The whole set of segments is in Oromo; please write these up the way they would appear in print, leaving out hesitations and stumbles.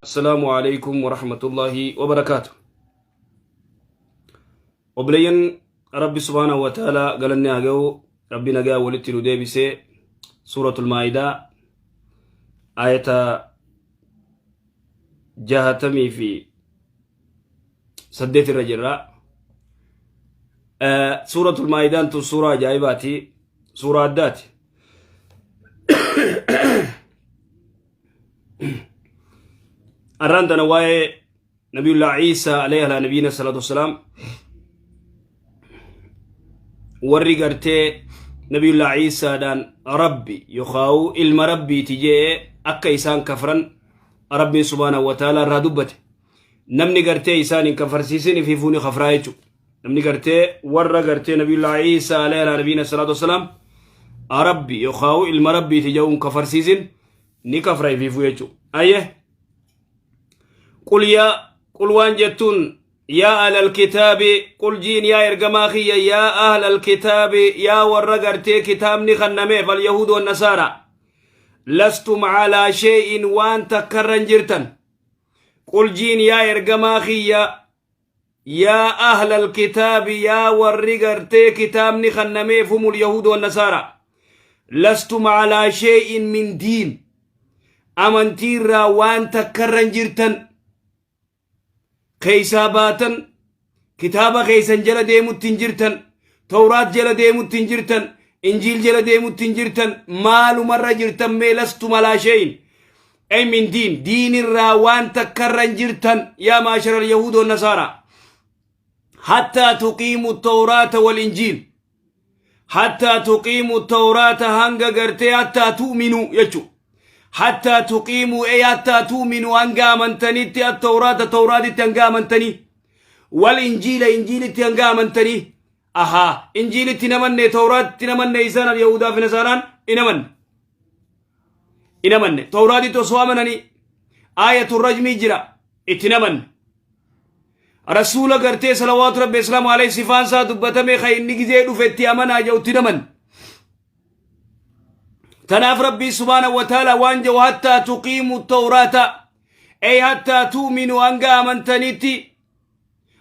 السلام عليكم ورحمة الله وبركاته. Obboleeyyan Rabbi subhaanahu wa ta'ala galanni haa ga'u. Rabbi nagaa walitti nu deebisee suuratul maa'idaa ayata 68 irra jirra. Suuratul maa'idaan tun suuraa ajaa'ibaati. Suuraa addaati. Arraan tana waa'ee Nabiyullah Ciisaa alayhi alaa nabiyina salaatu wassalaam, warri gartee Nabiyullah Ciisaadhaan Rabbi yookaan ilma Rabbiiti jee akka isaan kafran Rabbiin subhaanahu wa ta'ala irraa dubbate. Namni gartee isaan hin kafarsiisin ifiifuu ni kafraa jechuudha. Namni gartee warra gartee Nabiyullah Ciisaa alayhi alaa nabiyina salaatu wassalaam Rabbi yookaan ilma Rabbiiti jedhuun kafarsiisin ni kafra ifiifuu jechuudha. Ayyee. Qul yaa qul waan jettuun yaa ahlal kitaabi, qul jiin yaa ergamaa kiyya, yaa ahlal kitaabi, yaa warra gartee kitaabni kannameef, alyahuud wannasaara, lastum calaa shee'in, waan takkarra hin jirtan. Qul jiin yaa ergamaa kiyya, yaa ahlal kitaabi, yaa warri gartee kitaabni kannameef, humul yahuud wannasaara, lastum calaa shee'in min diin, amantiirraa waan takkarra hin jirtan. Keeysaa baatan, kitaaba keeysan jala deemutti hin jirtan, tawraat jala deemutti hin jirtan, injiil jala deemutti hin jirtan. Maalumarra jirtan mee? Lastum alaa shee'in ay min diin, diinirraa waan takkarra hin jirtan. Yaa maashara alyahuud wannasaara, hattaa tuqiimu tawraata wal injiil, hattaa tuqiimu tawraata, hanga gartee hattaa tu'minu jechu, hattaa tuqiimu ey hattaa tu'minu, hanga amantanitti, attawraata, tawraatitti hanga amantanii, wal injiila, injiilitti hanga amantanii. Ahaa, injiilitti hin amanne, tawraatitti hin amanne. Isaan alyahudaa fi nasaaraan hin amanne, hin amanne. Tawraatitti osoo amananii aayatu rajmii jira, itti hin amanne. Rasuula gartee salawaatu rabbi islaamu alayhi sifaan isaa dubbatame kan inni gizee dhufe itti amanaa jedhu itti naman. Tanaaf Rabbii subhaanahu wa ta'ala waan jedhu, hattaa tuqiimu tawraata ay hattaa tu'minu, hanga amantanitti,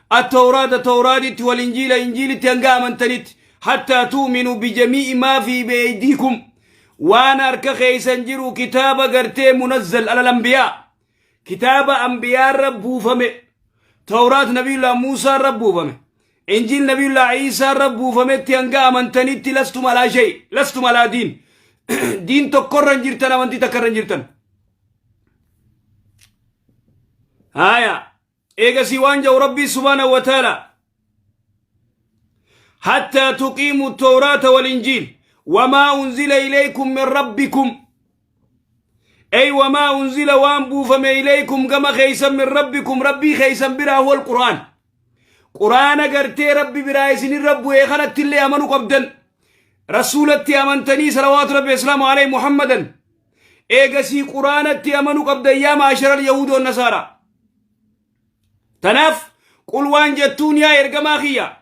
attawraata, tawraatitti, wal injiila, injiilitti hanga amantanitti, hattaa tu'minu bijamii'i maa fi beeydiikum, waan harka keeysan jiru, kitaaba gartee munazzal alal anbiyaa, kitaaba anbiyaarra buufame, tawraat nabiyullah muusaarra buufame, injiil nabiyullah iisaarra buufametti hanga amantanitti, lastum alaa shay, lastum alaa diin, diin tokkorra hin jirtan, amantii takkarra hin jirtan. Haya, eegasii waan jedhu Rabbii subhaanahu wa ta'ala, hattaa tuqiimu tawraata wal injiil wamaa unzila ilaykum min rabbikum, ay wamaa unzila, waan buufame, ilaykum, gama keeysan, min rabbikum, Rabbii keeysan biraa, huwa alqur'aan, qur'aana gartee Rabbi biraa isinirra bu'ee kanatti illee amanu qabdan, rasuulatti amantanii, salawaatu rabbi islaamu alayhi muhammadan, eegasii qur'aanatti amanu qabdan, yaa maashara alyahuud wannasaara. Tanaaf qul waan jettuun yaa ergamaa kiyya,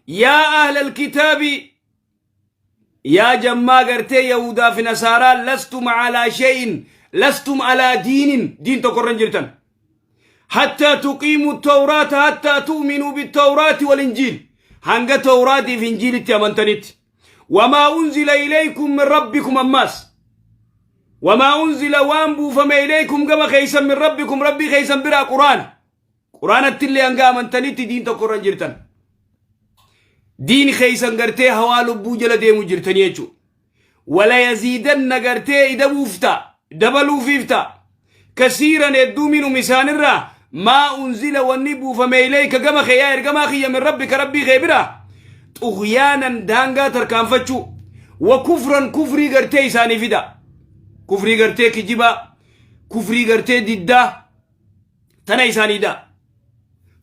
yaa ahlal kitaabi, yaa jammaa gartee yahudaa fi nasaaraa, lastum alaa shay'in, lastum alaa diinin, diin tokko irra hin jirtan, hattaa tuqiimu tawraata, hattaa tu'minuu bitawraati wal injiil, hanga tawraatiif injiilitti amantanitti, wamaa unzila ilaykum min rabbikum, ammaas wamaa unzila, waan buufame, ilaykum, gama keeysan, min rabbikum, Rabbii keeysan biraa, quraana, quraanatti illee hanga amantanitti diin tokko irra hin jirtan. Diin keeysan gartee hawaa lubbuu jala deemu jirtanii jechuudha. Wala yaziidanna, gartee idabuuf ta'a, dabaluufiif ta'a, kasiiran, hedduu, minhum, isaanirraa, maa unzila, wanni buufame, ilayka, gama kee yaa ergamaa kiyya, min rabbika, Rabbii kee biraa, xugyaanan, daangaa tarkaanfachuu, wa kufran, kufrii gartee isaanii fida, kufrii gartee kijibaa, kufrii gartee diddaa tana isaanii da.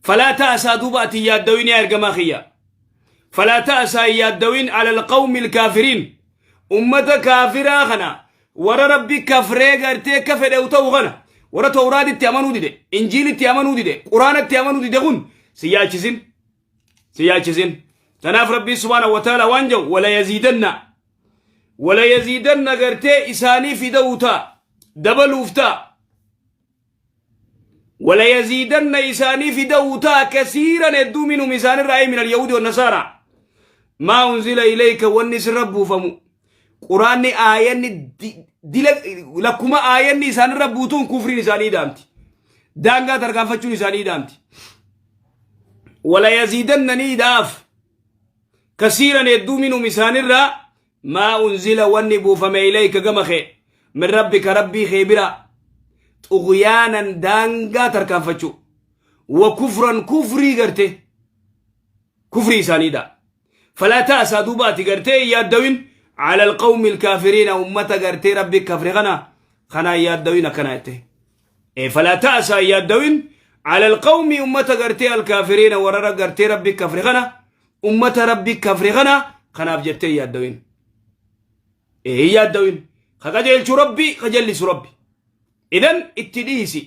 Falaa ta'asaa, duuba ati yaaddawin yaa ergamaa kiyya, falaa ta'asaa, hin yaaddawin, ala alqawmi alkaafiriin, ummata kaafiraa kana, warra Rabbi kafree gartee akka fedhe ta'u kana, warra tawraatitti amanuu dide, injiilitti amanuu dide, quraanatti amanuu dide kun si yaachisin, si yaachisin. Tanaaf Rabbii subhaanahu wa ta'ala waan jedhu, wala yaziidanna, wala yaziidanna, gartee isaanii fida'uu ta'a, dabaluuf ta'a. Walayaziidanna isaanii fida'uu ta'a kasiiran hedduu minhum isaanirraa ay minal yahuudi wannasaara maa unzila ilayka wanni sirra buufamu quraanni aayanni dila lakkuma aayanni isaanirra buutuun kufriin isaanii daamti daangaa tarkaanfachuun isaanii daamti walayaziidanna ni idaaf kasiiran hedduu minhum isaanirraa Maa unzila wanni buufame ilayka gama kee min rabbika rabbii kee bira xugyaanan daangaa tarkaanfachuu wa kufran kufrii garte kufrii isaaniidha falaa ta'asaa duuba ati gartee hin yaaddawin ala alqawmi alkaafiriina ummata gartee rabbi kafre kana kanaa hin yaaddawin akkana jette falaa ta'asaa hin yaaddawin ala alqawmi ummata gartee alkaafiriina warra gartee rabbi kafre kana ummata rabbi kafre kana kanaaf jettee hin yaaddawin hin yaaddawin ka qajeelchu rabbi ka jallisu rabbi idan itti dhiisi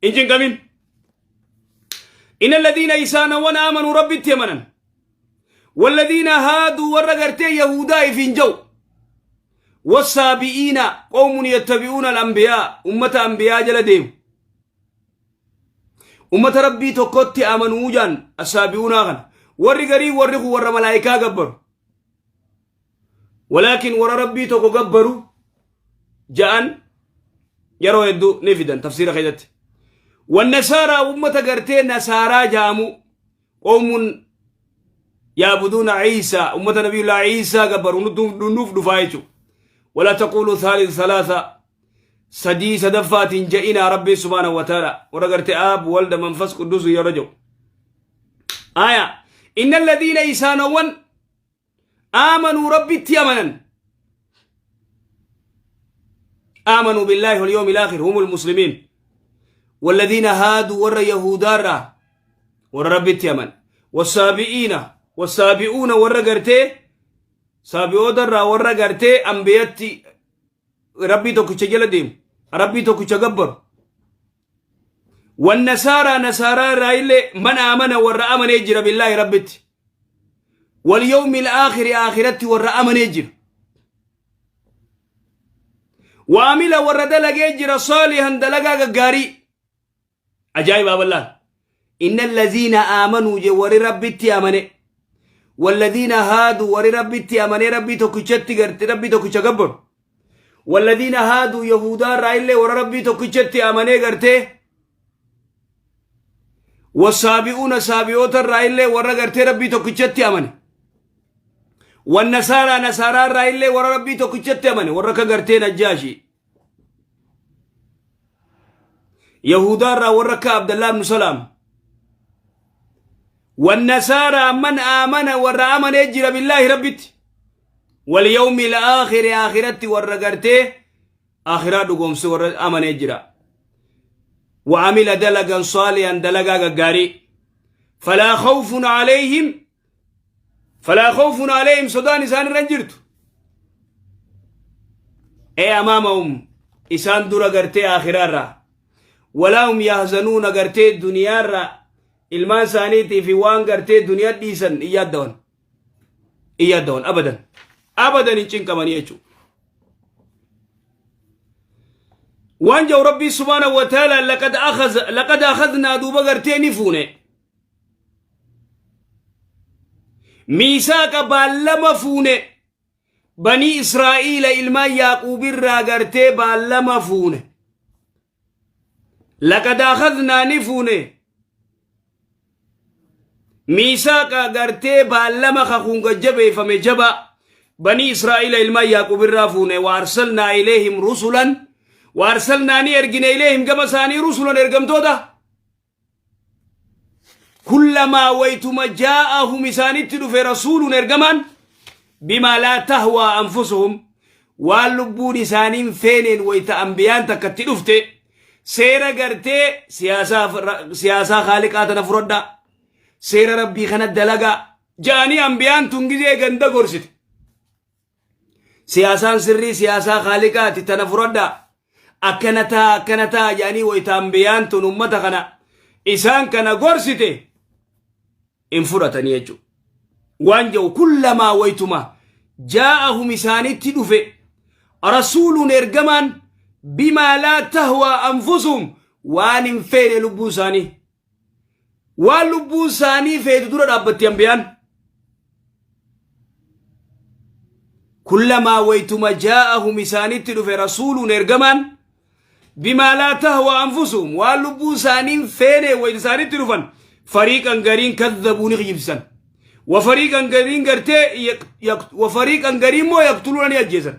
hin cinqamin inna alladhiina isaanawwan aamanuu rabbitti amanan walladhiina haaduu warra gartee yahudaa ifiin jau wasaabi'iina qawmun yattabi'uuna al-anbiyaa ummata anbiyaa jala deemu Ummata Rabbii tokkotti amanuu jaan assaabi'uunaa kana. Warri garii warri kun warra malaayikaa gabbaru. Walaakin warra Rabbii tokko gabbaru ja'an yeroo hedduu ni fidan tafsiira keessatti. Wannasaaraa ummata gartee nasaaraa ja'amu qoomun yaabuduuna Iisaa ummata nabiyullaa Iisaa gabbaru nuuf dhufaa jechuudha. Wala taquuluu thaalith thalaatha sadii sadaffaatiin ja'inaa rabbiin subhaanahu wa ta'ala warra garte aab walda manfas quddusu yeroo jedhu aya inna alladhiina isaanowwan aamanuu rabbitti amanan آمنوا بالله واليوم الآخر هم المسلمين والذين هادوا ور يهودا ور ربي يمن والسابئين والسابئون ور قرتي سابئون ور قرتي أنبيتي Rabbii tokkicha jala deemu rabbii tokkicha gabbaru wannasaaraa nasaaraa irraa illee man aamana warra amanee jira billaahi rabbitti wal yawmil aakhiri aakiratti warra amanee jira waamila warra dalagee jira saalihan dalagaa gaggaarii Ajaa'ibaa bal'aan. Inna allaziina aamanuu je warri rabbitti amane. Walladiina haaduu warri rabbitti amanee rabbii tokkichatti garte rabbii tokkicha gabbaru. Walladiina haaduu yahudaa irraa illee warra rabbii tokkichatti amanee gartee. Wasaabi'uuna saabi'oota irraa illee warra gartee rabbii tokkichatti amane. Wannasaaraa nasaaraa irraa illee warra rabbii tokkichatti amane warra akka gartee najjaashii. Yahudaa irraa warra akka Abdallaa ibnu Salaam. Wannasaaraa man aamana warra amanee jira billaahi rabbitti. Wal yawmi al-aakhiri aakiratti warra gartee aakiraa dhugoomse warra amanee jira. Wa amila dalagan saalihan dalagaa gaggaarii. Falaa khawfun alayhim Falaa khawfun alayhim sodaan isaan irra hin jirtu. Ee amaamahum isaan dura gartee aakhiraarraa. Walaa hum yahzanuuna gartee duniyaarraa ilmaan isaaniitii fi waan gartee duniyaa dhiisan hin yaaddawan. Hin yaaddawan abadan. Abadan hin cinqamanii jechuudha. Waan jedhu Rabbii subhaanahu wa ta'ala laqad akhadnaa duuba gartee ni fuune. Miisaaqa baallama fuune banii Israa'iila ilmaan Yaaquubirraa gartee baallama fuune. Laqad akhadnaa ni fuune. Miisaaqa gartee baallama kakuun gajjabeeffame jabaa banii Israa'iila ilmaan Yaaquubirraa fuune wa arsalnaa ilayhim rusulan wa arsalnaa ni ergine ilayhim gama isaanii rusulan ergamtoota. Kullamaa waytuma jaa'ahum isaanitti dhufe rasuulun ergamaan bimaa laa tahwaa anfusuhum waan lubbuun isaaniin feeneen wayta ambiyaan takka itti dhufte seera gartee siyaasaa khaaliqaa tana furadhaa seera rabbii kana dalagaa ja'anii ambiyaan tun gizee ganda gorsite Siyaasaan sirrii siyaasaa khaaliqaati tana furadhaa. Akkana ta'a akkana ta'a jedhanii wayita ambiyaan tun ummata kana isaan kana gorsite hin fudhatanii jechuudha. Waan jedhu kullamaa wayituma jaa'ahum isaanitti dhufe rasuuluun ergamaan bimaa laa tahwaa anfusuhum Waan hin feene lubbuu isaanii. Waan lubbuu isaanii feetu dura dhaabbatti ambiyaan. Kullamaa waytuma jaa'ahum isaanitti dhufe rasuuluun ergamaan bimaa laa tahwa anfusuhum waan lubbuu isaanii hin feene wayta isaanitti dhufan fariiqan gariin kazzabuu ni kijibsisan. Wa fariiqan gariin gartee wa fariiqan gariin immoo yaqtuluuna ni ajjeesan.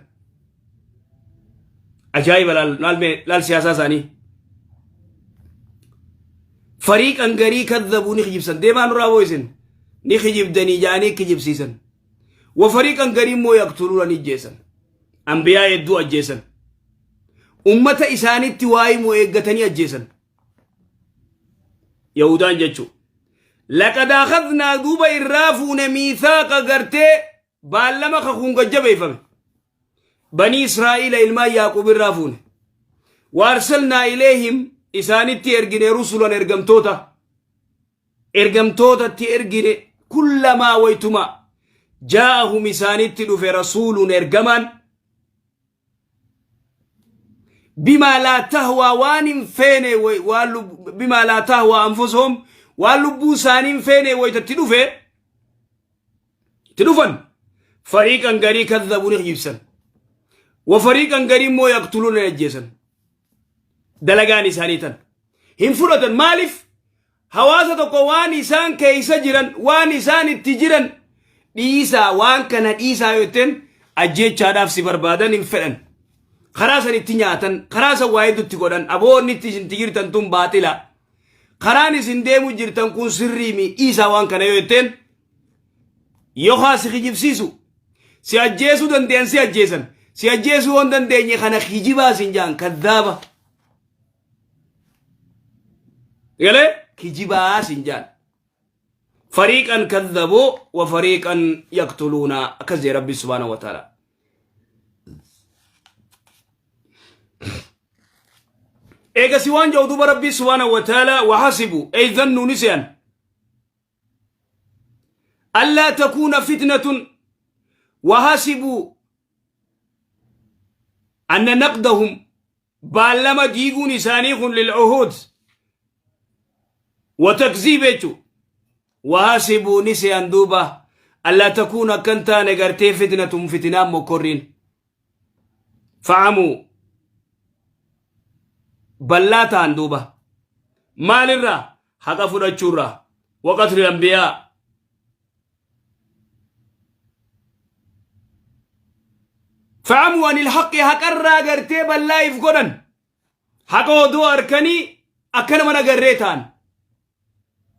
Ajaa'iba laal laal mee laal siyaasaa isaanii. Fariiqan garii kazzabuu ni kijibsan. Deemaa nurraa boo isin ni kijibdanii ja'anii kijibsiisan. Wa fariiqan garii immoo yaqtuluuna ni ajjeesan. Ambiyaa hedduu ajjeesan. Ummata isaanitti waa himu eeggatanii ajjeesan. Yahudaan jechuun. Laqad akhadnaa duuba irraa fuune miithaaqa gartee baallama kakuun gajjabeeffame. Banii Israa'iila ilmaan Yaaquub irraa fuune. Waarsalnaa ileehim isaanitti ergine rusulan ergamtoota. Ergamtootatti ergine kullamaa waytuma jaa'ahum isaanitti dhufe rasuuluun ergamaan bimaa laa tahwaa waan hin feene waan bimaa laa tahwaa anfusuhum waan lubbuu isaanii hin feene waytatti dhufe itti dhufan fariiqan garii kadhabu ni kijibsan wa fariiqan garii immoo yaqtuluun ni ajjeesan dalagaan isaanii tan hin fudhatan maaliif hawaasa tokko waan isaan keeysa jiran waan isaan itti jiran dhiisaa waan kana dhiisaa yoo jetteen ajjeechaadhaaf si barbaadan hin fedhan karaa san itti nyaatan karaa san waa hedduutti godhan aboonni itti isin jirtan tun baaxila karaan isin deemu jirtan kun sirriimi dhiisaa waan kana yoo jetteen yookaan si kijibsiisu si ajjeesuu danda'an si ajjeesan si ajjeesuu waan dandeenye kana kijibaa sin jaan kaddaaba galee kijibaa sin jaan fariiqan kaddabuu wa fariiqan yaqtuluuna akkas jee rabbi subhaanahu wa ta'ala eegasi waan jedhu duuba rabbii subhaanahu wa ta'ala wahasibu ey dhannuu ni se'an allaa takuuna fitnatun wahasibuu anna naqdahum baallama diiguun isaanii kun lilcuhuud wa takziib jechu wahasibuu ni se'an duuba allaa takuuna akkan taane gartee fitnatun fitinaan mokkorriin fa'amuu ballaa ta'an duuba maalirraa haqa fudhachuurraa waqatli anbiyaa fa'amuu anil haqqi haqarraa gartee ballaa if godhan haqa odoo arkanii akka nama nagarree ta'an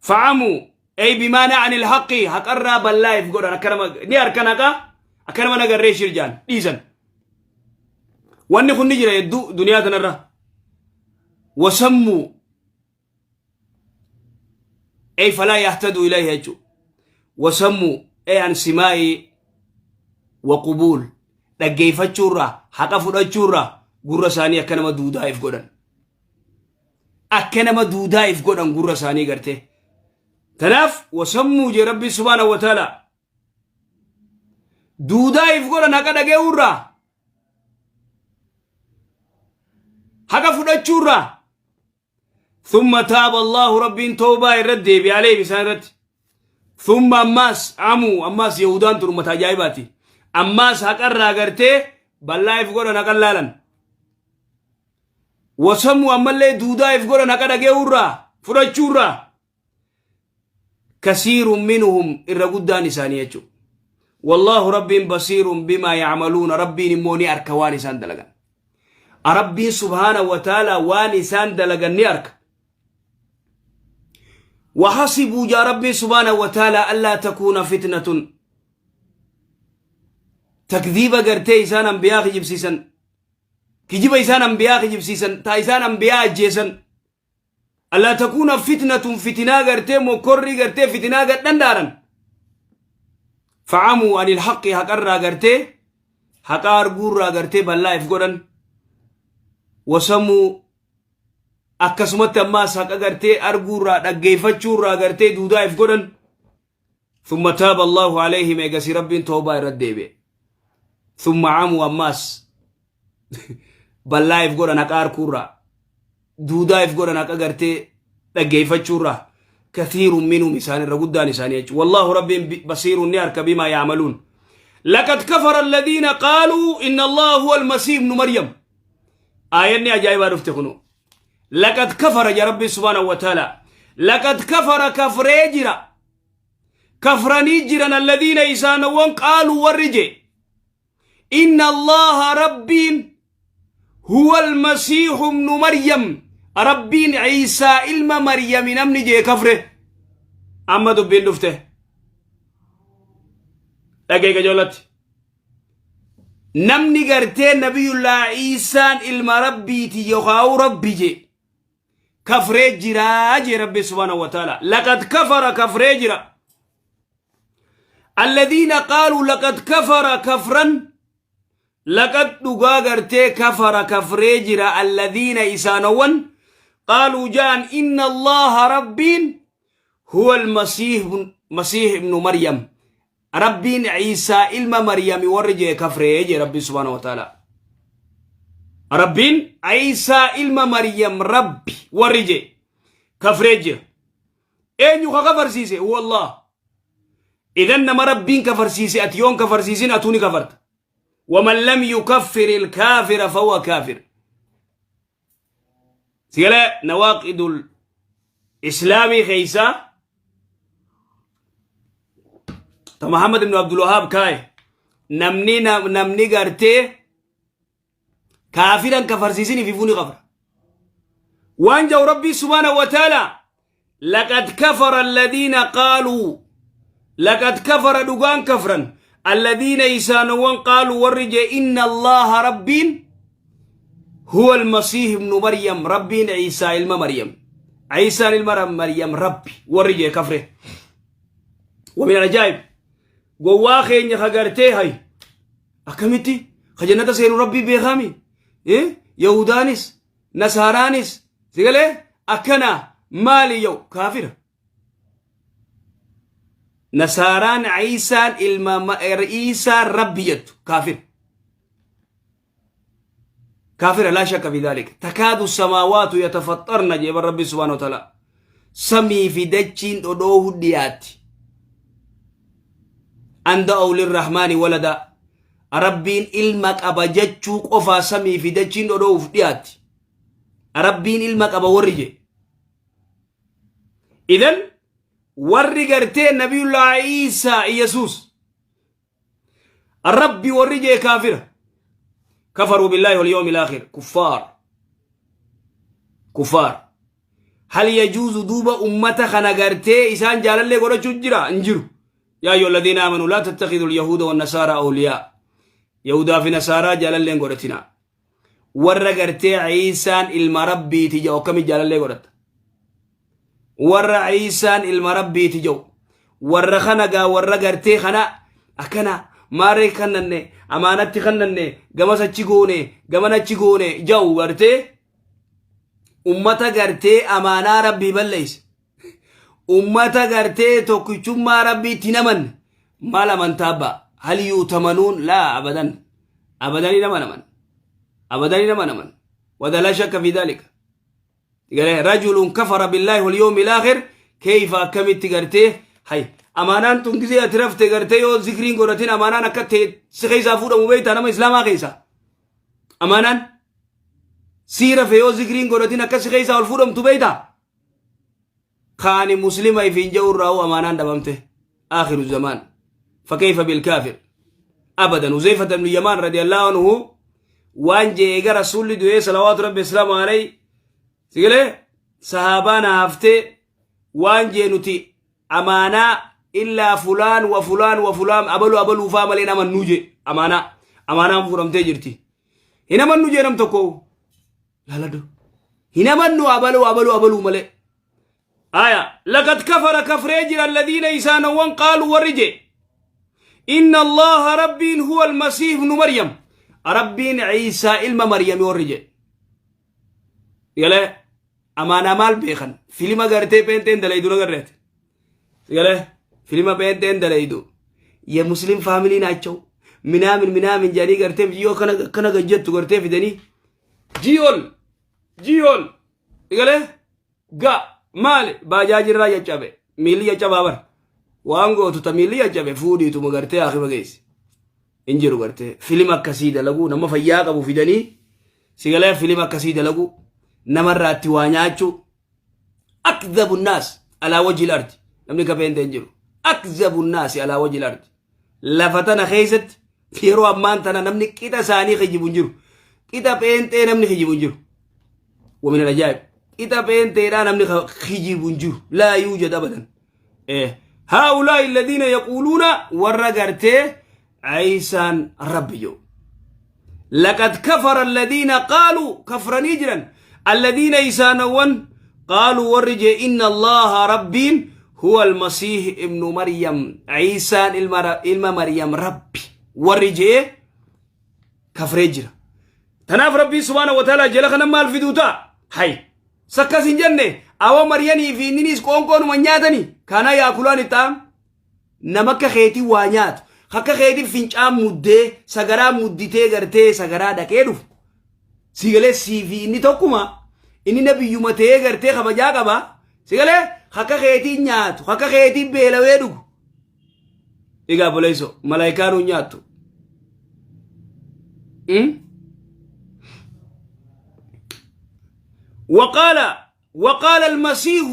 fa'amuu ay bimaanaa anil haqqi haqarraa ballaa if godhan akka nama ni arkan haqa akka nama nagarree shirjaan dhiisan wanni kun ni jira hedduu duniyaa tanarra wasammuu ay falaa yahtaduu ilayhi jechuudha wasammuu ay an simaa'ii wa qubuul dhaggeeffachuurraa haqa fudhachuurraa gurra isaanii akka nama duudaa if godhan akka nama duudaa if godhan gurra isaanii gartee tanaaf wasammuu jee rabbi subhaanahu wa ta'ala duudaa if godhan haqa dhage'uurraa haqa fudhachuurraa ثم تاب الله ربين توبة irra deebi alayhim isaan irratti ثم ammaas amuu ammaas yahudaan tun ummata ajaa'ibaati ammaas haqarraa gartee ballaa if godhan haqa laalan wasamuu ammallee duudaa if godhan haqa dhage'uurraa fudhachuurraa kasiirun minhum irra guddaan isaanii jechuudha. Wallaahu rabbiin basiirun bimaa yacmaluuna rabbiin immoo ni arka waan isaan dalagan. Rabbiin subhaana wa ta'ala waan isaan dalagan ni arka. وحسبوا يا ربي سبحانه وتعالى ألا تكون فتنة تكذيب قرتي إسان أنبياء خجبسيسن كجيب إسان أنبياء خجبسيسن تا إسان أنبياء أجيسن Allaa takuuna fitnatun fitinaa gartee mokkorrii gartee fitinaa gad dhandaaran. Fa'amuu anil haqqi haqarraa gartee haqa arguurraa gartee ballaa if godhan. Wasamuu akkasumatti ammaas haqa gartee arguurraa dhaggeeffachuurraa gartee duudaa if godhan. Thumma taaba Allahu alayhim eegasii Rabbiin toobaa irra deebi'e. Thumma camuu ammaas ballaa if godhan haqa arguurraa. Duudaa if godhan haqa gartee dhaggeeffachuurraa kathiirun minhum isaan irra guddaan isaanii jechuudha. Wallaahu rabbiin basiirun ni arka bimaa yaamaluun. Laqad kafara alladhiina qaaluu inna Allaha huwa almasiih ibnu Maryam. Aayanni ajaa'ibaa dhufte kunoo. Laqad kafara ja rabbi subhaanahu wa ta'ala. Laqad kafara kafree jira. Kafranii jiran alladhiina isaanowwan qaaluu warri je. Inna Allaha Rabbiin huwa almasiihu ibnu Maryam Rabbiin Ciisaa ilma Maryami namni jee kafre. Amma dubbiin dhufte. Dhagee qajoolatti. Namni gartee Nabiyullaa Ciisaan ilma Rabbiiti yookaan Rabbi jee kafree jiraa jee Rabbi subhaanahu wa ta'ala. Laqad kafara kafree jira. Alladhiina qaaluu laqad kafara kafran laqad dhugaa gartee kafara kafree jira alladhiina isaanowwan qaaluu ja'an inna allaha rabbiin huwa almasiih masiih ibnu maryam rabbiin ciisaa ilma maryami warri jee kafree jee rabbi subhaanahu wa ta'ala rabbiin ciisaa ilma maryam rabbi warri jee kafree jira Eenyu ka kafarsiise? Huwa Allah. Idan nama Rabbiin kafarsiise ati yoon kafarsiisin atuu ni kafarta. Waman lam yukaffir ilkaafira fahuwa kaafir. Sigale nawaaqidul islaamii keeysaa ta Muhammad ibn Abdul Wahhaab kaaye namni namni gartee kaafiran kafarsiisin ififuu ni kafra waan jau rabbii subhaanahu wa ta'ala laqad kafara alladhiina qaaluu laqad kafara dhugaan kafran alladhiina isaanowwan qaaluu warri jee inna allaha rabbiin huwa almasiih ibnu maryam rabbiin ciisaa ilma maryam ciisaan ilma maryam rabbi warri jee kafre ومن العجائب gowwaa keenya ka gartee hay Akkamitti ka jannata seenu rabbii beekaami? Yahudaanis nasaaraanis sigalee akkana maali yoo kaafira. Nasaaraan Iisaan ilma Iisaan rabbi jettu kaafira. Kaafira laa shakka fi dhaalika. Takaadu samaawaatu yatafaxxarna jee bar rabbi subhaanahu wa ta'ala. Samii fi dachiin dhodhoohu dhiyaatti. An da'aw lirrahmaani walada. Rabbiin ilma qaba jechuu qofaa samii fi dachiin dhodhoohuuf dhiyaatti. Rabbiin ilma qaba warri jee. Idan warri gartee nabiyullaa Iisaa Iyyasuus Rabbi warri jee kaafira. Kafaruu billaahi wal yawmil aakhir. Kuffaar. Kuffaar. Hal yajuuzu duuba ummata kana gartee isaan jaalallee godhachuu jira hin jiru. Yaa ayyuha alladhiina aamanu laa tattakhidhu alyahuuda wannasaara awliyaa. Yahudaa fi nasaaraa jaalallee hin godhatinaa. Warra gartee Ciisaan ilma Rabbiiti jedhu akkamitti jaalallee godhatta? Warra Ciisaan ilma Rabbiiti jedhu warra kana gaa warra gartee kana akkana maarree kannanne amaanatti kannanne gamas achi goone gaman achi goone jedhu gartee ummata gartee amaanaa Rabbii balleesse. Ummata gartee tokkichummaa Rabbiitti hin amanne maal amantaa abbaa hal yuutamanuun laa abadan abadan hin amanaman abadan hin amanaman wada laa shakka fi daalika garee rajulun kafara billaahi wal yawmi laakhir keeyfa akkamitti gartee hay amaanaan tun gisee ati rafte gartee yoo zikriin godhatin amaanaan akka ta'e si keessaa fuudhamu beektaa nama islaamaa keessaa amaanaan sii rafe yoo zikriin godhatin akka si keessaa ol fuudhamtu beektaa Kaani muslima ifiin ja'u irraa amaanaan dhabamte. Akhiru zamaan. Fakayfa bilkaafir. Abadan. Huzeyfata ibnu Yamaan radiyallahu anhu waan jee eega rasuulli du'ee salawaatu rabbi islaamu alayhi sigalee sahaabaan haftee waan jee nuti amaanaa illaa fulaan wa fulaan wa fulaan abalu abaluu faa malee namannuu jee amaanaa amaanaan fuudhamtee jirti. Hin amannu jee nam tokko Laaladhu. Hin amannu abaluu abaluu abaluu malee. Aya laqad kafara kafree jira alladhiina isaanowwan qaaluu warri jee. Inna Allaha rabbiin huwa almasiih ibnu Maryam. Rabbiin Ciisaa ilma Maryami warri jee. Galee amaanaa maal beekan filima gartee pheenxeen dalaydu nagarreeti. Galee filima pheenxeen dalaydu. Ye muslim faamilii naacha'u. Minaamin minaamin jedhanii gartee yoo kana akkana gajjettu gartee fidanii Ji'ool ji'ool Igalee ga maali baajaajirraa caccabe miilli caccabaa bara waan gootu ta miilli caccabe fuudhiituma gartee haakima geessi. Hin jiru gartee filima akkasii dalaguu nama fayyaa qabu fidanii sigalee filima akkasii dalaguu namarraatti waa nyaachuu akdhabu naas alaa wajhil ardi namni kafeen hin jiru akdhabu naasi alaa wajhil ardi lafa tana keessatti yeroo ammaan tana namni qixa isaanii kijibu hin jiru qixa pheenxee namni kijibu hin jiru ومن العجائب qixa pheenxeedhaa namni kijibu hin jiru laa yuujad abadan هؤلاء الذين يقولون warra gartee عيسان rabbi jedhu لقد كفر الذين قالوا كفرني جرا الذين إسانوان قالوا ورجي إن الله ربين هو المسيح ابن مريم عيسى ilma مريم ربي ورجي كفري جرا تناف ربي سبحانه وتعالى جل خنا مال في دوتا هاي سكس جنة أو مريم في نينيس كون ونياتني كان يأكلان الطعام nama akka keetii waa nyaatu akka keetii fincaan muddee sagaraa mudditee gartee sagaraa dhaqee dhufu sigalee siifi inni tokkuma inni nabiyyuma ta'ee gartee kabajaa qaba sigalee akka keetii nyaatu akka keetii beelawee dhugu egaa boleeso malaayikaan hin nyaattu. وقال المسيح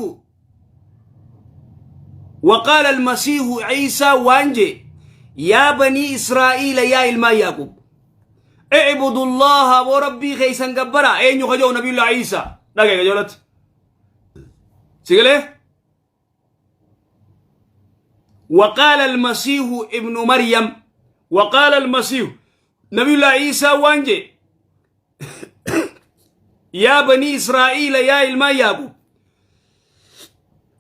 وقال المسيح عيسى وانجي يا بني إسرائيل يا إلما يعقوب اعبدوا الله وربي خيسن قبرا أين يخجو نبي الله عيسى دقيقة جولت سيقله وقال المسيح ابن مريم وقال المسيح نبي الله عيسى وانجي يا بني إسرائيل يا إلما يعقوب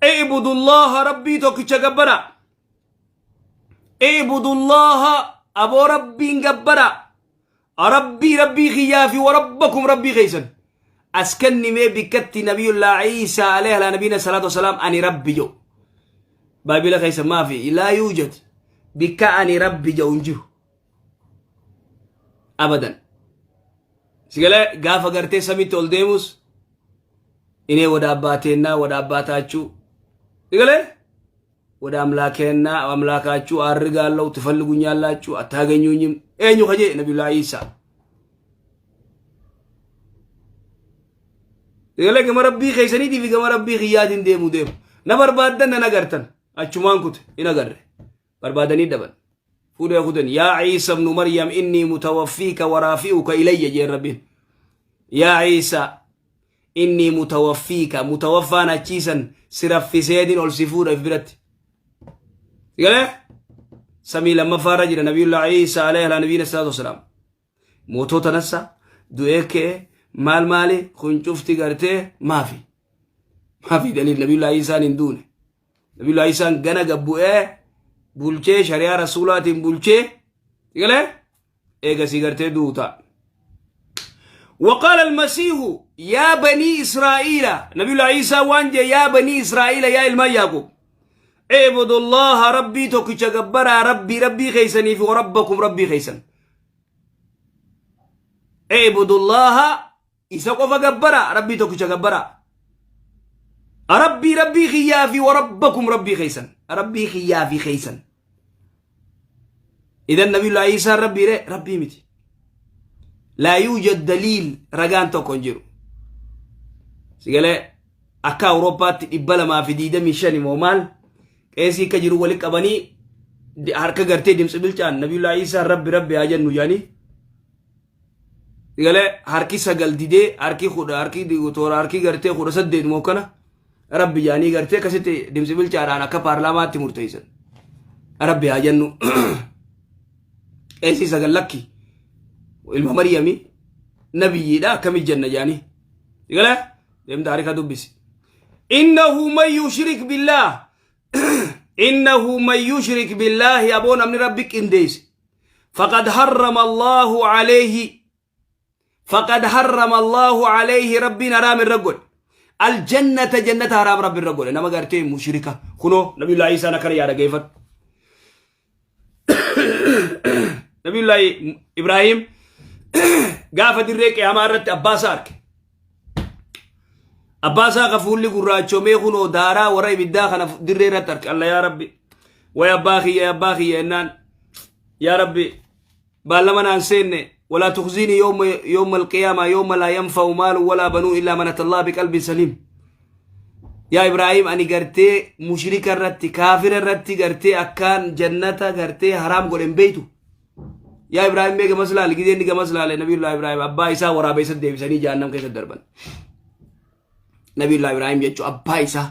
اعبدوا الله ربي توكيتش قبرا اعبدوا الله أبو ربي قبرا ربي ربي خيافي وربكم ربي خيسن أسكني مي بكت نبي الله عيسى عليه على نبينا الصلاة والسلام أني ربي جو بابي خيسن ما في لا يوجد بك أني ربي جو انجو أبدا سيقال غافة غرتي سمي تول እኔ ወደ አባቴና ወደ አባታችሁ ይገለ ወደ አምላኬና አምላካችሁ አርጋለሁ፣ ትፈልጉኛላችሁ፣ አታገኙኝም። eenyu kaje nabiyullaa Iisaa Egalee gama rabbii keessaniitii fi gama rabbii kiyyaatiin deemu deemu. Na barbaaddan nan agartan. Achumaan kute hin agarre. Barbaadanii dhaban. Fuudhee kuten yaa Iisa ibnu Maryam innii mutawaffiika waraafi'uka ilayya jeen rabbiin. Yaa Iisa innii mutawaffiika mutawaffaan achiisan si raffiseetiin ol si fuudha if biratti. Egalee samii lammaffaarra jira nabiyullaa Iisa alayhi ala nabiyina salaatu wasalaam. Mootota nassa du'ee ka'e maal maali kun cufti gartee maafi maafi daliil nabiyullaa Iisaan hin duune. Nabiyullaa Iisaan gana gabbu'ee bulchee shari'aa rasuulaatiin bulchee galee eegasii gartee duuta. وقال المسيح يا بني إسرائيل نبي الله عيسى وانجي يا بني إسرائيل يا إلما يعقوب اعبدوا الله ربي توكيتش جبرا ربي ربي خيسني في وربكم ربي خيسن اعبدوا الله إسا قف جبرا ربي توكيتش جبرا ربي ربي خيافي وربكم ربي خيسن ربي خيافي خيسن إذا النبي الله عيسى ربي ربي متي لا يوجد دليل رجان توكون sigalee akka Awurooppaatti 225 moo maal qeesii akka jiru wali qabanii harka gartee dimtsi bilchaan nabiyullaa Iisaa rabbi rabbi haa jennu jedhanii sigalee harki sagal didee harki kudha harki toora harki gartee 18 moo kana rabbi jedhanii gartee akkasitti dimtsi bilchaadhaan akka paarlaamaatti murteessan rabbi haa jennu qeesii sagal lakki ilma Maryamii nabiyyiidha akkamii jenna jedhanii sigalee deem taarika dubbisi إنه من يشرك بالله إنه من يشرك بالله أبو نمني ربك إنديس فقد حرم الله عليه فقد حرم الله عليه ربنا رام الرجل الجنة جنة حرام رب الرجل إنما قرتي مشركة خنو نبي الله عيسى نكر يا رجيفت نبي الله إبراهيم قافة الريك يا مارت أباس أرك Abbaa isaa ka fuulli gurraachomee kunoo daaraa warra ibiddaa kana dirree irratti arge. Alla yaa Rabbi. Way abbaa kiyya abbaa kiyya jennaan. Yaa Rabbi baallama naan seenne walaa tukhziinii yawma yawma alqiyaamaa yawma laa yanfa'u maalu walaa banuun illaa man atallaa biqalbin saliim. Yaa Ibraahim ani gartee mushrika irratti kaafira irratti gartee akkaan jannata gartee haraam godhe hin beeytu. Yaa Ibraahim mee gamas laali gizee inni gamas laale Nabiyullah Ibraahim abbaa isaa waraabee isa deebisanii jahannam keessa darban. Nabiyullah Ibraahim jechuun abbaa isaa.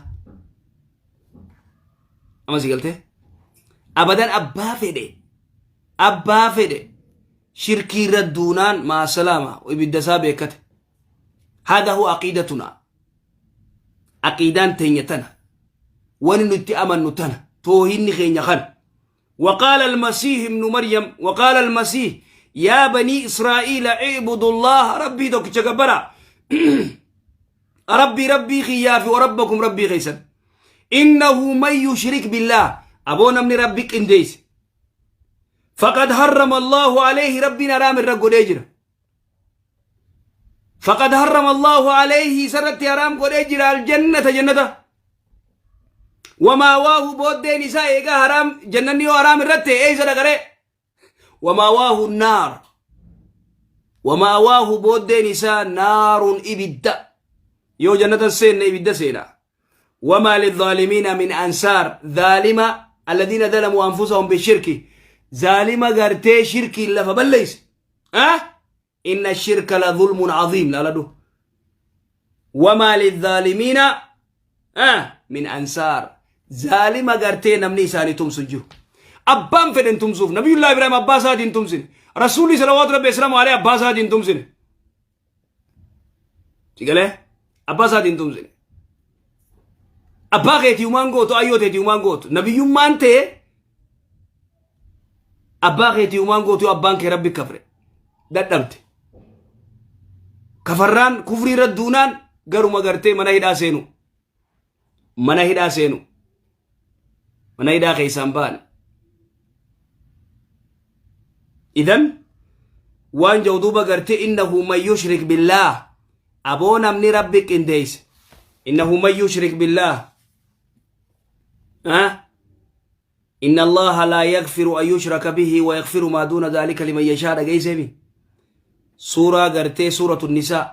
Amma si galtee? Abadan abbaa fedhe abbaa fedhe shirkii irra duunaan maasalaama ibidda isaa beekate. Hada huwa aqiidatuna. Aqiidaan teenya tana. Wani nutti amannu tana. Toohinni keenya kana. وقال المسيح ابن مريم وقال المسيح يا بني إسرائيل اعبدوا الله ربي دوك جبرا ربي ربي خيافي وربكم ربي خيسن إنه من يشرك بالله أبونا من ربك إنديس فقد حرم الله عليه ربنا رام الرقو ديجر فقد حرم الله عليه سرت حرام قد جرى الجنة جنة وماواه بودين إساء إيقا حرام جنة نيو حرام الرت إيسا دقري وماواه النار وماواه بودين إساء نار إبدا يو جنة سين إبدا سينا وما للظالمين من أنصار ظالمة الذين ظلموا أنفسهم بالشرك ظالمة غرتي شرك لفبليس أه؟ إن الشرك لظلم عظيم لا لا وما للظالمين أه؟ من أنصار ظالمة غرتي نمني إساني تمسن جو أبان فدن تمسوف نبي الله إبراهيم أبا سادين تمسن رسولي صلوات ربي وسلامه عليه أبا سادين تمسن Sigalee abbaa isaatiin tumsine. Abbaa keetii humaan gootu ayyoo teetii humaan gootu nabiyyummaan tee abbaa keetii humaan gootu yoo abbaan kee rabbi kafre dadhabde. Kafarraan kufrii irra duunaan garuma gartee mana hidhaa seenu. Mana hidhaa seenu. Mana hidhaa keessaan ba'an. Idan waan jedhu duuba gartee innahu man yushrik billaah aboo namni rabbi qindeeyse innahu man yushrik billaah ah inna allaha laa yaghfiru an yushraka bihi wa yaghfiru maa duuna dhaalika liman yashaa dhageeyseemi suuraa gartee suuratu nisaa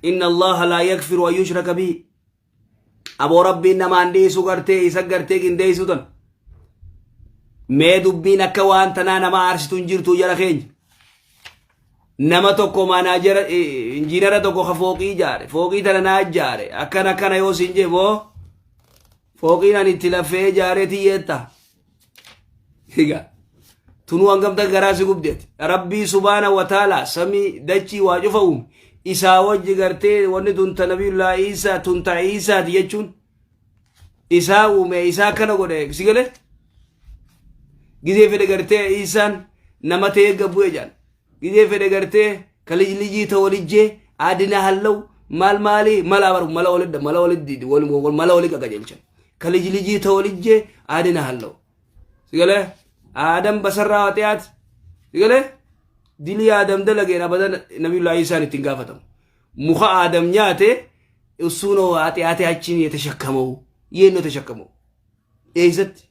inna allaha laa yaghfiru an yushraka bihi aboo rabbiin namaan dhiisu gartee isa gartee qindeessu tan mee dubbiin akka waan tanaa nama aarsitu hin jirtu jara keenya nama tokko maanaajera injiinara tokko ka fooqii ijaare fooqii tana naa ijaare akkana akkana yoo siin jee boo fooqiin ani itti lafee ijaaree tiyyeetta Egaa tunuu hangamta garaa si gubdeeti. Rabbii subaana wa taala samii dachii waa cufa uume. Isaa wajji gartee wanni tun ta nabiyullaa Iisaa tun ta Iisaati jechuun isaa uume isaa akkana godhe si galee gizee fedhe gartee Iisaan nama ta'ee gabbu'e jedhan. Gizee fedhe gartee ka lij lijii ta walijjee aadina hallaw maal maalii mala baru mala walidda mala waliddi mala wali qaqajeelchan. Ka lij lijii ta walijjee aadina hallaw. Sigalee aadam basarraa haxiyaat sigalee dilii aadam dalageen abadan nabiyullaa Iisaan ittiin gaafatamu. Muka aadam nyaate usuunoo haxiyaatee achiin yetashakkamau yeennoo tashakkamau. Eessatti?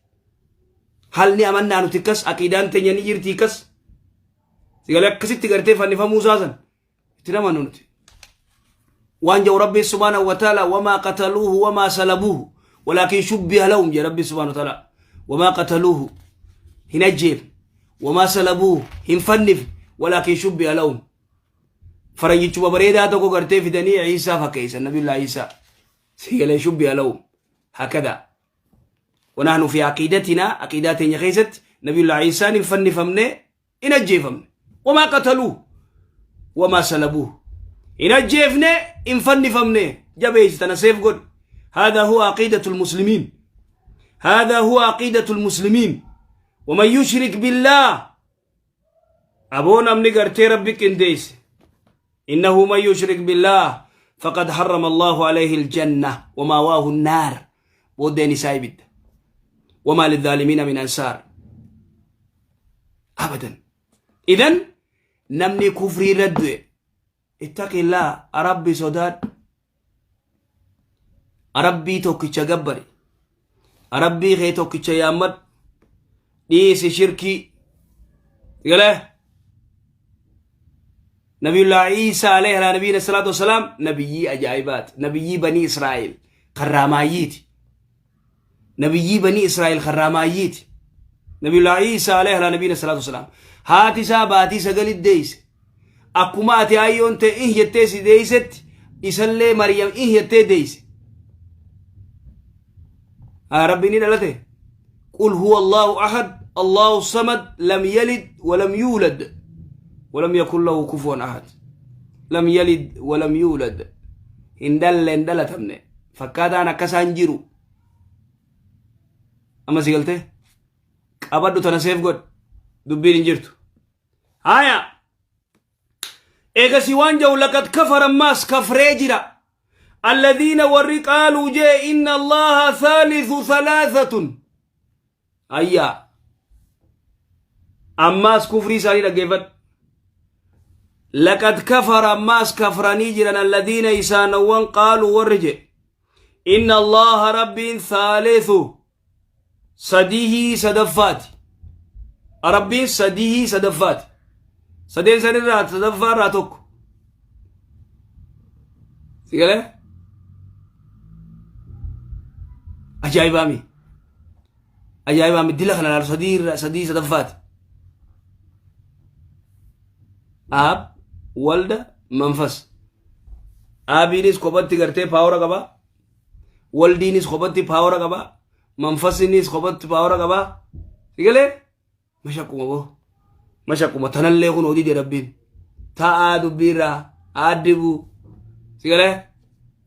Halni amannaa nuti akkas aqiidaan teenya ni jirti akkas. Sigalee akkasitti gartee fannifamuu isaa san itti namannu nuti. Waan jedhu Rabbi subhaanahu wa ta'ala wamaa qataluuhu wamaa salabuuhu walaakin shubbiha lahum jedhe Rabbi subhaanahu wa ta'ala wamaa qataluuhu hin ajjeefne wamaa salabuuhu hin fannifne walaakin shubbiha lahum faranjichuma bareedaa tokko gartee fidanii Iisaa fakkeessan nabiyullaa Iisaa sigalee shubbiha lahum hakada ونحن في عقيدتنا عقيدة تenya keessatti nabiyullaa Iisaan hin fannifamne hin ajjeefamne wamaa qataluu wamaa salabuu hin ajjeefne hin fannifamne jabeessi tana seef godhi هذا هو عقيدة المسلمين هذا هو عقيدة المسلمين ومن يشرك بالله أبو نمني قرتي ربك انديس إنه من يشرك بالله فقد حرم الله عليه الجنة وماواه النار بودين سايبد وما للظالمين من أنصار أبدا إذن نمني كفري رد اتق الله ربي صداد Rabbii tokkicha gabbari. Rabbii kee tokkicha yaammadhu. Dhiisi shirkii. Galee? Nabiyullah Iisaa alayhi alaa nabiyina salaatu wasalaam nabiyyii ajaa'ibaati. Nabiyyii banii Israa'el karraamaayyiiti. Nabiyyii banii Israa'el karraamaayyiiti. Nabiyullah Iisaa alayhi alaa nabiyina salaatu wasalaam. Haati isaa baatii sagalit deeyse. Akkuma ati ayyoon ta'e ih jettee si deeysetti isallee Maryam ih jettee deeyse. Haa Rabbi ni dhalate. Qul huwa Allahu ahad, Allahu samad, lam yalid wa lam yuulad, wa lam yakun lahu kufuwan ahad. Lam yalid wa lam yuulad. Hin dhalle hin dhalatamne. Fakkaataan akkasaan jiru. Amma si galtee? Qabadhu tana seef godhi. Dubbiin hin jirtu. Haya. Eegasii waan jedhu laqad kafara ammaas kafree jira. Alladhiina warri qaaluu jee inna Allaha thaalithu thalaathatun. Ayyaa. Ammaas kufrii isaanii dhaggeeffadhu. Laqad kafara ammaas kafranii jiran alladhiina isaanowwan qaaluu warri jee. Inna Allaha rabbiin thaalithu sadihii sadaffaati. Rabbiin sadihii sadaffaati. Sadeen sanirraa sadaffaa irraa tokko. Si galee? Ajaa'ibaami. Ajaa'ibaami dila kana laalu sadii irraa sadii sadaffaati. Aab, walda, manfas. Aabiinis kophatti gartee paawara qaba. Waldiinis kophatti paawara qaba. Manfasinis kophatti paawara qaba. Si galee? Mashaqquma boo. Mashaqquma tanallee kun odii rabbiin. Taa'aa dubbiirraa aaddibuu. Si galee?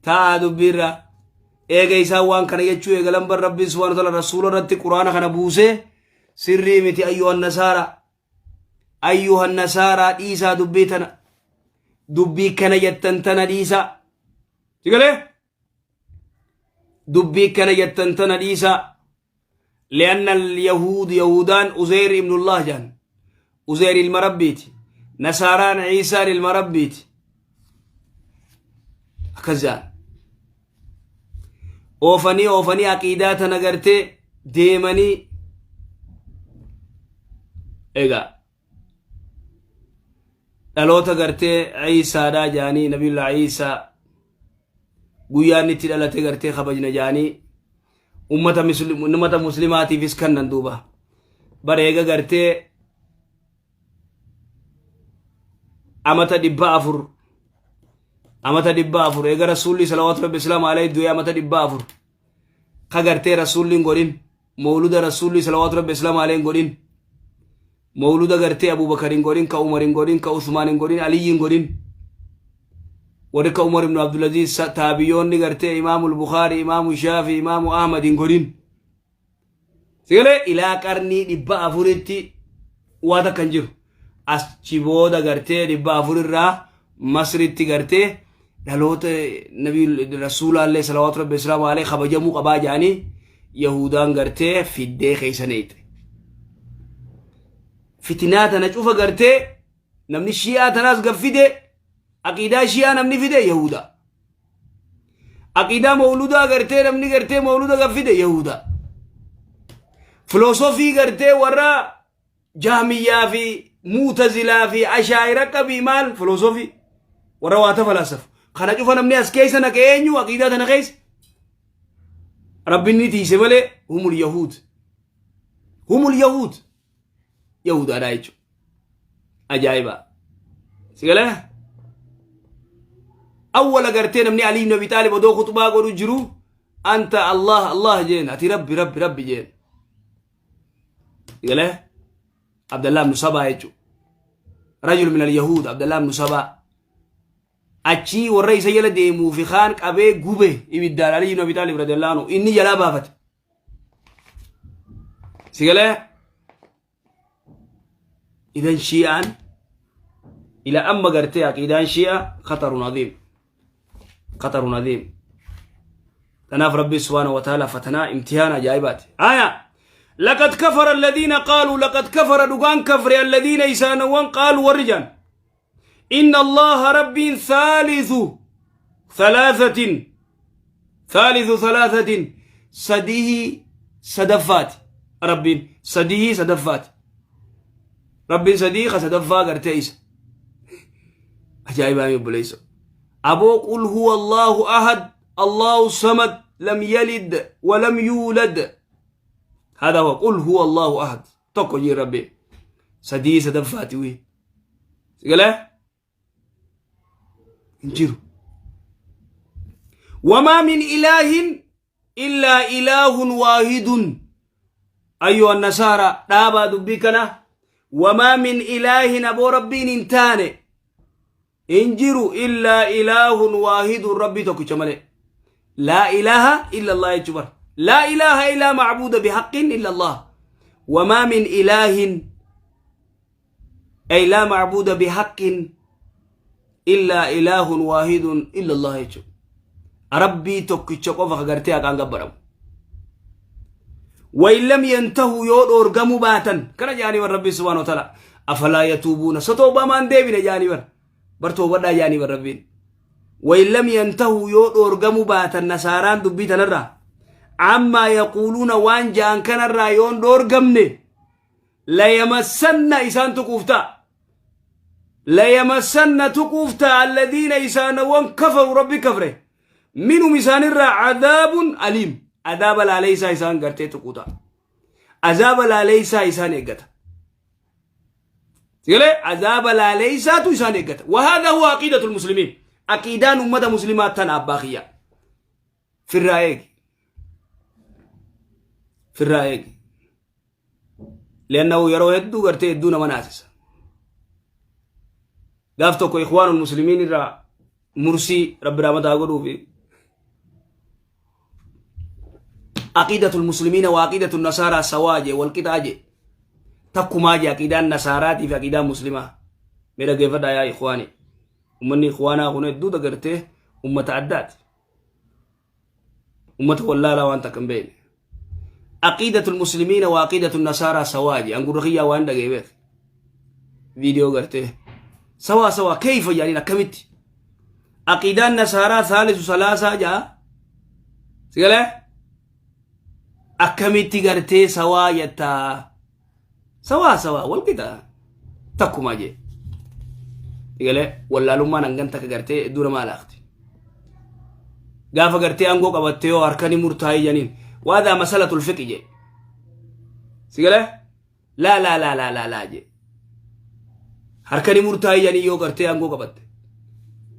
Taa'aa dubbiirraa. Eega isaan waan kana jechuu eegalan bar rabbiin subhaanahu wa ta'ala rasuula irratti quraana kana buusee sirrii miti ayyuhan nasaara. Ayyuhan nasaaraa dhiisaa dubbii tana. Dubbii kana jettan tana dhiisaa. Si galee? Dubbii kana jettan tana dhiisaa. Li'anna al-yahuud yahuudaan Uzeyr ibnullah jedhan. Uzeyr ilma rabbiiti. Nasaaraan Iisaan ilma rabbiiti. Akkas jedhan. Oofanii oofanii aqiidaa tana gartee deemanii egaa dhaloota gartee Iisaadhaa jedhanii nabiyullah Iisaa guyyaa inni itti dhalate gartee kabajna jedhanii ummata muslimaatiifis kannan duuba bara eega gartee amata 400 amata 400 eega rasuulli salawaatu rabbi islaamu alayhi du'ee amata 400 ka gartee rasuulli hin godhin mawluda rasuulli salawaatu rabbi islaamu alayhi hin godhin mawluda gartee abubakar hin godhin ka umar hin godhin ka usmaan hin godhin aliyyi hin godhin warri ka umar ibn abdulaziz taabiyyoonni gartee imaamul bukaari imaamu shaafi imaamu ahmad hin godhin. Sigalee ilaa qarnii 400tti waa takka hin jiru. Achi booda gartee 400 irraa Masritti gartee dhaloota nabi rasuulaallee salawaatu rabbi islaamu alayhi kabajamuu qabaa jedhanii Yahudaan gartee fiddee keessa neeyxe. Fitinaa tana cufa gartee namni shi'aa tanaas gad fide aqiidaa shi'aa namni fide Yahudaa. Aqiidaa mawludaa gartee namni gartee mawluda kan fide Yahuda. Filoosofii gartee warra jaamiyyaa fi muutazilaa fi ashaayira qabii maal filoosofii warra waa tafalaasafu. Kana cufa namni as keessa naqe eenyu aqiidaa tana keessa. Rabbiin ni tiise malee humul yahuud. Humul yahuud. Yahudaadhaa jechuudha. Ajaa'iba. Si galee? Awwala gartee namni Ali ibn Abi Xaalib odoo khuxbaa godhu jiru anta Allah Allah jeen ati rabbi rabbi rabbi jeen. Si galee? Abdallah ibn Sabaa jechuudha. Rajul min al-Yahuud Abdallah ibn Sabaa. Achii warra isa jala deemuu fi kaan qabee gube ibiddaan Ali ibn Abi Xaalib radiyallahu anhu inni jalaa baafate. Si galee? Idan shi'aan ila amma gartee aqiidaan shi'a khatarun aziim. Khatarun aziim. Kanaaf Rabbi subhaanahu wa ta'ala fatanaa imtihaana ajaa'ibaati. Aya! Laqad kafara alladhiina qaaluu laqad kafara dhugaan kafre alladhiina isaanowwan qaaluu warri jaan. Inna Allaha Rabbiin thaalithu thalaasatin. Thaalithu thalathatin sadihii sadaffaati. Rabbiin sadihii sadaffaati. Rabbiin sadii ka sadaffaa gartee isa. Ajaa'ibaa mi obboleessa. Aboo qul huwa Allahu ahad Allahu samad lam yalid wa lam yuulad. Hada huwa qul huwa Allahu ahad. Tokko jee Rabbiin. Sadii sadaffaati wii. Sigalee? Hin jiru. Wamaa min ilaahin illaa ilaahun waahidun. Ayyuha nasaara dhaabaa dubbii kana. Wamaa min ilaahin aboo rabbiin hin taane hin jiru illaa ilaahun waahidun rabbii tokkicha malee. Laa ilaaha illa Allah jechuu bara. Laa ilaaha illaa macbuuda bihaqqin illa Allah. Wamaa min ilaahin ay laa macbuuda bihaqqin illaa ilaahun waahidun illa Allah jechuudha. Rabbii tokkicha qofa ka gartee haqaan gabbaramu. Wain lam yantahuu yoo dhoorgamuu baatan kana jaanii bar rabbiin subhaanahu wa ta'ala afalaa yatuubuuna so toobbaa maan deebine jaanii bar bar toobadhaa jaanii bar rabbiin. Wain lam yantahuu yoo dhoorgamuu baatan nasaaraan dubbii tanarraa ammaa yaquuluuna waan ja'an kanarraa yoon dhoorgamne layamassanna isaan tuquuf ta'a layamassanna tuquuf ta'a alladiina isaanawwan kafaru rabbi kafre minhum isaanirraa cadaabun aliim adaaba laaleysaa isaan gartee tuquu ta'a azaaba laaleysaa isaan eeggata Sigalee azaaba laaleysaatu isaan eeggata. Wahaadha huwa aqiidatul muslimiin. Aqiidaan ummata muslimaa tana abbaa kiyyaa. Firraa eegi. Firraa eegi. Liannahu yeroo hedduu gartee hedduu nama naasisa. Gaaf tokko ikhwaanul muslimiin irraa mursii rabbi rahmata haa godhuufi aqiidatul muslimiina wa aqiidatul nasaaraa sawaa jee wal qixaa jee takkumaa jee aqiidaan nasaaraatii fi aqiidaan muslimaa mee dhaggeeffadhaa yaa ikhwaani ummanni ikhwaanaa kun hedduu dagartee ummata addaati ummata wallaalaa waan takka hin beekne aqiidatul muslimiina wa aqiidatul nasaaraa sawaa jee an gurra kiyyaa waan dhagee beek viidiyoo gartee sawaa sawaa keeyfa jaaniin akkamitti aqiidaan nasaaraa saalisu salaasaa jaa sigalee akkamitti gartee sawaa jettaa sawaa sawaa wal qixa takkumaa jee sigalee wallaalummaan hangan takka gartee hedduu namaa laaqti gaafa gartee aangoo qabattee yoo harkani murtaa'ee janiin waadaa masalatul fiqi jee sigalee laa laa laa laa laa laa jee harkani murtaa'ee janii yoo gartee aangoo qabatte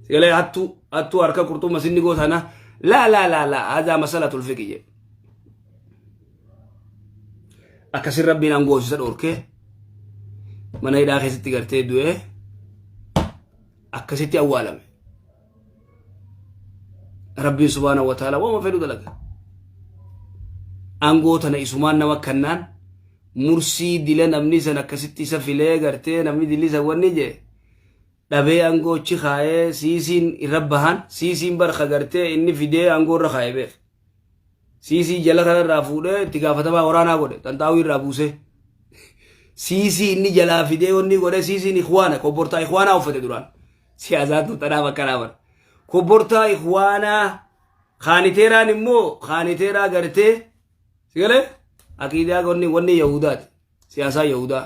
sigalee hattuu hattuu harka qurxumma sinni gootana laa laa laa laa haadhaa masalatul fiqi jee akkasin rabbiin aangoo isa dhorkee mana hidhaa keessatti gartee du'ee akkasitti awwaalame. Rabbiin subhaanahu wa ta'ala waama fedhu dalaga. Aangoo tana isumaan nama kannaan mursii dila namni san akkasitti isa filee gartee namni dilli isa wanni jee dhabee aangoochi kaayee siisiin irra bahan siisiin barka gartee inni fidee aangoo irra kaayee beek. Siisii jala kanarraa fuudhee itti gaafatamaa waraanaa godhe xanxaawii irraa buusee. Siisii inni jalaa fidee wanni godhe siisiin ikhwaana kobbortaa ikhwaanaa uffate duraan. Siyaasaan tun tanaaf akkanaa bara. Kobbortaa ikhwaanaa kaaniteeraan immoo kaaniteeraa gartee sigalee aqiidaa wanni wanni yahudaati siyaasaa yahudaa.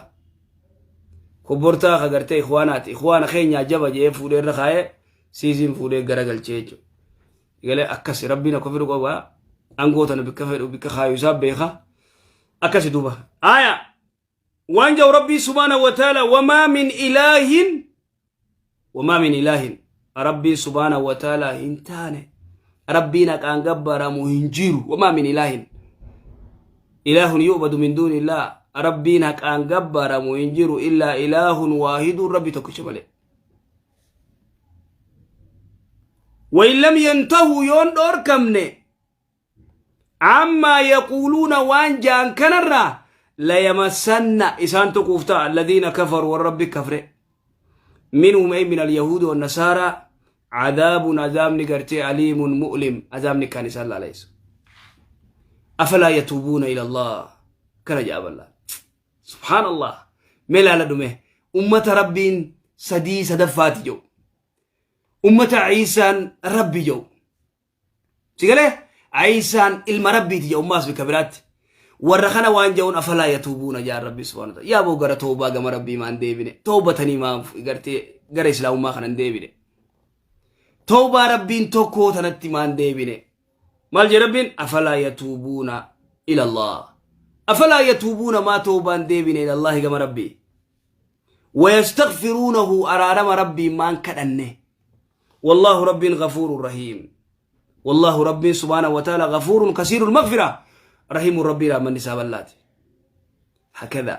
Kobbortaa ka gartee ikhwaanaati ikhwaana keenyaa jaba jedhee fuudhee irra kaayee siisiin fuudhee garagalchee jechuudha. Galee akkasi rabbiin akka fedhu qaba. Aangoo tana bikka fedhu bikka kaayu isaa beeka. Akkasi duuba. Aya waan jau rabbii subhaanahu wa ta'ala wamaa min ilaahin wamaa min ilaahin rabbiin subhaanahu wa ta'ala hin taane rabbiin haqaan gabbaramu hin jiru wamaa min ilaahin ilaahun yu'badu min duunillah rabbiin haqaan gabbaramu hin jiru illaa ilaahun waahidun rabbi tokkicha malee. وإن لم ينتهوا يون دوركمني عما يقولون وان جان كنرا ليمسن إسان تقوفتا الذين كفروا والرب كفر منهم أي من اليهود والنصارى عذاب عذاب نقرتي أليم مؤلم عذاب كان إسان الله ليس أفلا يتوبون إلى الله كان جاب الله Subhaan Allah. Mee laala dhume. Ummata Rabbiin sadii sadaffaati jedhu. Ummata Iisaan Rabbi jedhu. Si galee? Iisaan ilma Rabbiiti jedhu ammaas bika biraatti. Warra kana waan jedhuun afalaa yatuubuuna jaan Rabbi subhaanahu wa ta'ala. Yaa boo gara toobaa gama Rabbii maan deebine. Toobatanii maan gartee gara islaamummaa kana hin deebine. Toobaa Rabbiin tokkoo tanatti maan deebine. Maal jedhe Rabbiin afalaa yatuubuuna ilallah. Afalaa yatuubuuna maa toobaan deebine ilallahi gama Rabbii. Wayastaghfiruunahu araarama Rabbiin maan kadhanne. Wallaahu Rabbiin ghafuurun rahiim. Wallaahu Rabbiin subhaanahu wa ta'ala ghafuurun kasiirul maghfira. Rahiimun Rabbii rahmanni isaa bal'aati. Hakadha.